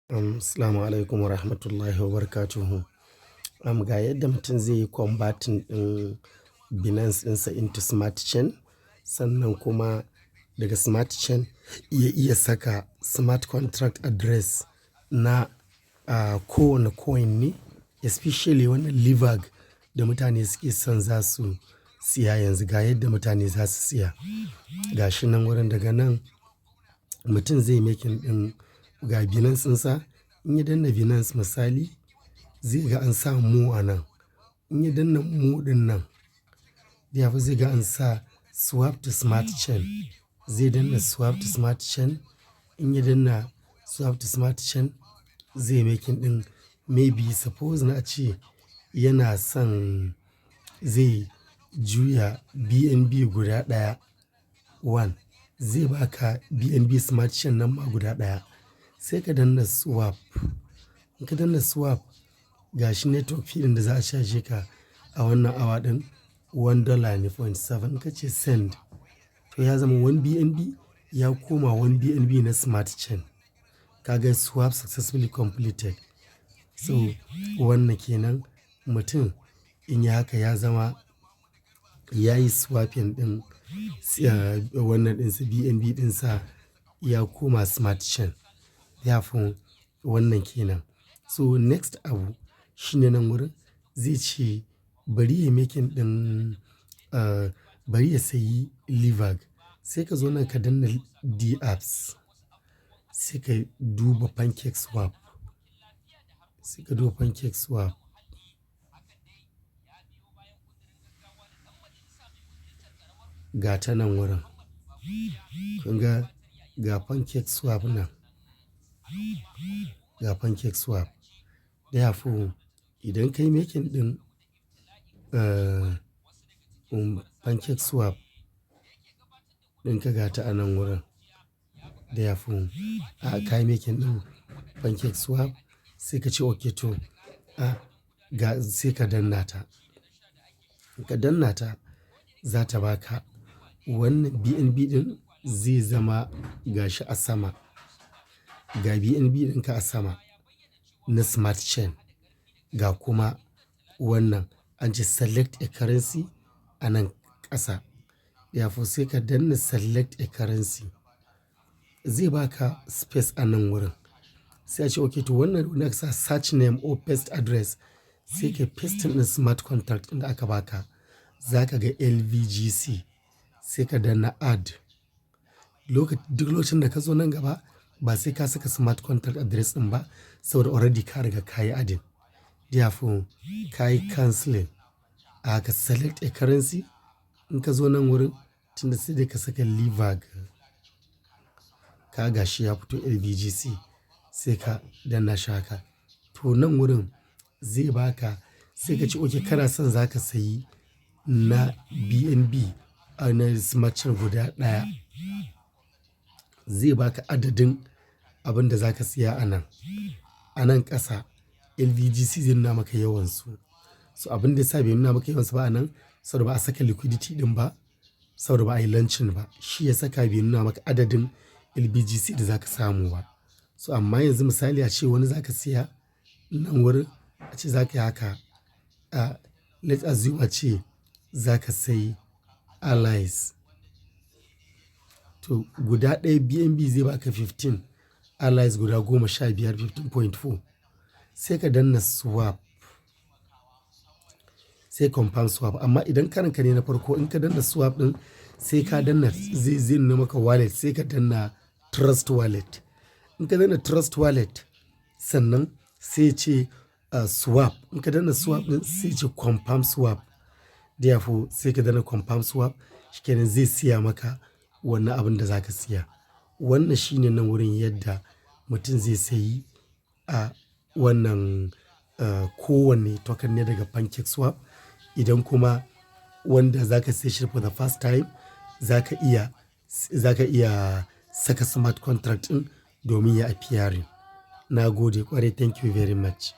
Assalamu alaikum wa rahmatullahi wa barakatuhu. Ga yadda mutum zai yi converting ɗin Binance ɗinsa into Smart Chain, sannan kuma daga Smart Chain ya iya saka smart contract address na kowane coin ne, especially wannan Livag da mutane suke son za su siya yanzu, ga yadda mutane za su siya. Ga shi nan wurin, daga nan mutum zai making ɗin, ga Binance ɗinsa. In ya danna Binance, misali, zai ga an sa "more" a nan. In ya danna "more" ɗin nan, therefore zai ga an sa "swap to Smart Chain". Zai danna "swap to Smart Chain". In ya danna "swap to Smart Chain", zai making ɗin, maybe suppose na ce yana son zai juya BNB guda ɗaya, one, zai baka BNB Smart Chain nan ma guda ɗaya. Sai ka danna "swap". In ka danna "swap", ga shi network fee ɗin da za a caje ka a wannan awa ɗin $1 ne 0.7. In ka ce "send", to ya zama one BNB ya koma one BNB na Smart Chain. Ka ga "swap successfully completed". So wannan kenan, mutum in yi haka, ya zama ya yi swapping ɗin wannan ɗinsa, BNB ɗinsa ya koma Smart Chain. Therefore wannan kenan. So next abu shine nan wurin zai ce bari ya making ɗin, bari ya sayi Livag. Sai ka zo nan ka danna "dApps". Sai ka duba Pancake Swap. Sai ka duba Pancake Swap. Ga ta nan wurin. Kun ga, ga Pancake Swap nan. Ga Pancake Swap. Therefore idan ka yi making ɗin Pancake Swap ɗin ka, ga ta a nan wurin. Therefore a ka yi making ɗin Pancake Swap, sai ka ce okay, to a ga, sai ka danna ta. In ka danna ta, za ta baka wannan BNB ɗin, zai zama gashi a sama. Ga BNB ɗinka a sama na Smart Chain. Ga kuma wannan an ce "select a currency" a nan ƙasa. Therefore sai ka danna "select a currency". Zai baka space a nan wurin. Sai a ce okay, to wannan wanda aka sa "search name or paste address", sai ka paste ɗin smart contract ɗin da aka baka. Za ka ga LVGC, sai ka danna "add". Duk lokacin da ka zo nan gaba, ba sai ka saka smart contract address ɗin ba, saboda already ka riga ka yi adding. Therefore ka yi cancelling. Aka "select a currency", in ka zo nan wurin, tunda sai dai ka saka Livag. Ka ga shi ya fito LVGC, sai ka danna shi haka. To nan wurin zai baka, sai ka ce okay, kana son za ka sayi na BNB na Smart Chain guda ɗaya. Zai baka adadin abin da za ka siya a nan. A nan ƙasa LVGC zai nuna maka yawansu. So abin da ya sa bai nuna maka yawansu ba a nan, saboda ba a saka liquidity ɗin ba, saboda ba a yi launching ba. Shi ya saka bai nuna maka adadin LVGC da za ka samu ba. So amma yanzu misali a ce wani za ka siya nan wurin, a ce za ka yi haka, let's assume a ce za ka sayi Allies. To guda ɗaya BNB zai baka 15 Allies guda 15, 15.4. Sai ka danna "swap". Sai "confirm swap". Amma idan karonka ne na farko, in ka danna "swap" ɗin, sai ka danna, zai nuna maka wallet, sai ka danna "Trust Wallet". In ka danna "Trust Wallet", sannan sai ce "swap". In ka danna "swap" ɗin, sai ce "confirm swap". Therefore sai ka danna "confirm swap", shikenan, zai siya maka wannan abin da za ka siya. Wannan shine nan wurin yadda mutum zai sayi a wannan kowane token ne daga Pancake Swap. Idan kuma wanda za ka siya shi for the first time, za ka iya saka smart contract ɗin domin ya appearing. Na gode ƙwarai. Thank you very much.